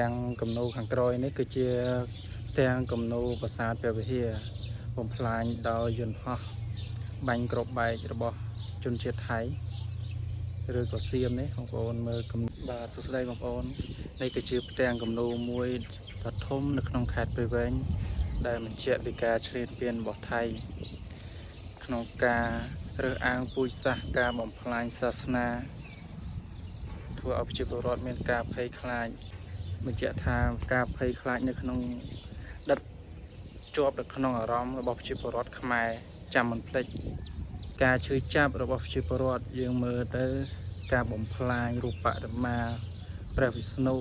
ទាំងគំនូខាងក្រោយនេះគឺជាផ្ទាំងគំនូប្រាសាទព្រះវិហារបំផ្លាញដោយយន្តហោះបាញ់គ្រាប់បែករបស់ជនជាតិថៃឬក៏សៀមនេះបងប្អូនមើលគំបាទសួស្តីបងប្អូននេះគឺជាផ្ទាំងគំនូមួយដ៏ធំនៅក្នុងខេត្តព្រៃវែងដែលបញ្ជាក់ពីការឈ្លានពានរបស់ថៃក្នុងការរើសអើងពូជសាសន៍ការបំផ្លាញសាសនាធ្វើឲ្យប្រជាពលរដ្ឋមានការភ័យខ្លាច បញ្ជាក់ថាការភ័យខ្លាចនៅក្នុងដិតជាប់នៅក្នុងអារម្មណ៍របស់ប្រជាពលរដ្ឋខ្មែរចាំមិនភ្លេចការឈឺចាប់របស់ប្រជាពលរដ្ឋយើងមើលទៅការបំផ្លាញរូបបដិមាព្រះវិស្ណុ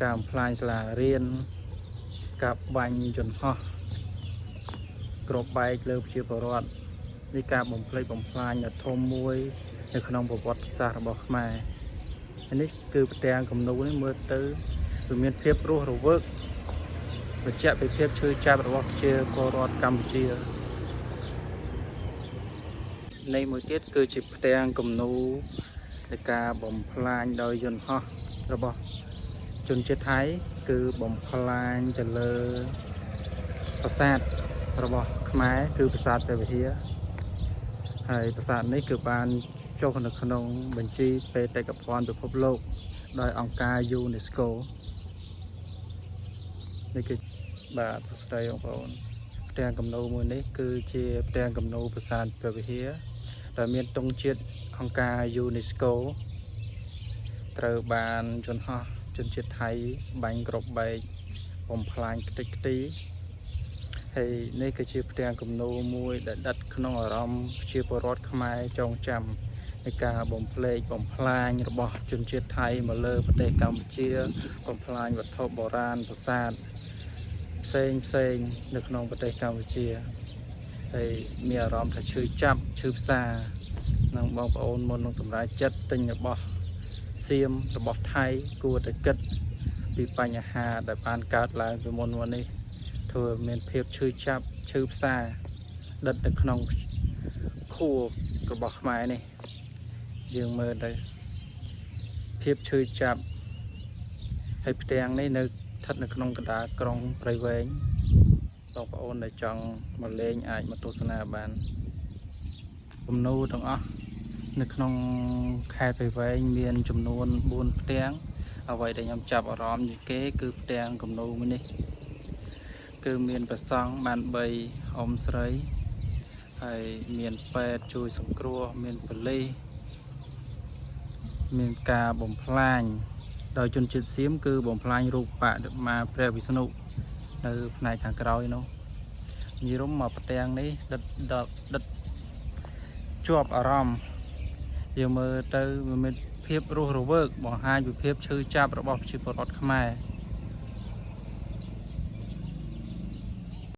ការបំផ្លាញសាលារៀនការបាញ់យន្តហោះគ្រាប់បែកលើប្រជាពលរដ្ឋនេះការបំផ្លិចបំផ្លាញដ៏ធំមួយនៅក្នុងប្រវត្តិសាស្ត្ររបស់ខ្មែរនេះគឺផ្ទាំងគំនូនេះមើលទៅ វាមានភាពរស់រវើកបញ្ជាក់ពីភាពឈឺចាប់របស់ប្រជាពលរដ្ឋកម្ពុជានៃមួយទៀតគឺជាផ្ទាំងគំនូនៃការបំផ្លាញដោយយន្តហោះរបស់ជនជាតិថៃគឺបំផ្លាញទៅលើប្រាសាទរបស់ខ្មែរគឺប្រាសាទព្រះវិហារហើយប្រាសាទនេះគឺបានចុះនៅក្នុងបញ្ជីបេតិកភណ្ឌពិភពលោកដោយអង្គការ UNESCO នេះគឺបាទសួស្តីបងប្អូនផ្ទាំងគំនូមួយនេះគឺជាផ្ទាំងគំនូប្រាសាទព្រះវិហារដែលមានទង់ជាតិអង្គការ UNESCO ត្រូវបានយន្តហោះជនជាតិថៃបាញ់គ្រាប់បែកបំផ្លាញខ្ទេចខ្ទីហើយនេះគឺជាផ្ទាំងគំនូមួយដែលដិតក្នុងអារម្មណ៍ប្រជាពលរដ្ឋខ្មែរចងចាំនៃការបំផ្លេចបំផ្លាញរបស់ជនជាតិថៃមកលើប្រទេសកម្ពុជាបំផ្លាញវត្ថុបុរាណប្រាសាទ ផ្សេងផ្សេងនៅក្នុងប្រទេសកម្ពុជាហើយមានអារម្មណ៍ថាឈឺចាប់ឈឺផ្សានឹងបងប្អូនមុននឹងសម្រេចចិត្តទិញរបស់សៀមរបស់ថៃគួរតែគិតពីបញ្ហាដែលបានកើតឡើងពីមុនមកនេះធ្វើឲ្យមានភាពឈឺចាប់ឈឺផ្សាដិតនៅក្នុងខួររបស់ខ្មែរនេះយើងមើលទៅភាពឈឺចាប់ហើយផ្ទាំងនេះនៅស្ថិតនៅក្នុងកណ្ដាលក្រុងព្រៃវែងបងប្អូនដែលចង់មកលេងអាចមកទស្សនាបានគំនូទាំងអស់នៅក្នុងខេត្តព្រៃវែងមានចំនួន4ផ្ទាំងអ្វីដែលខ្ញុំចាប់អារម្មណ៍ជាងគេគឺផ្ទាំងគំនូមួយនេះគឺមានព្រះសង្ឃបាន3អ៊ំស្រីហើយមានពេទ្យជួយសង្គ្រោះមានប៉ូលីសមានការបំផ្លាញដោយជនជាតិសៀមគឺបំផ្លាញរូបបដិមាព្រះវិស្ណុនៅផ្នែកខាងក្រោយនោះនិយាយរួមមកផ្ទាំងនេះដិតដិតដិតជាប់អារម្មណ៍យើងមើលទៅវាមានភាពរស់រវើកបង្ហាញពីភាពឈឺចាប់របស់ប្រជាពលរដ្ឋខ្មែរ។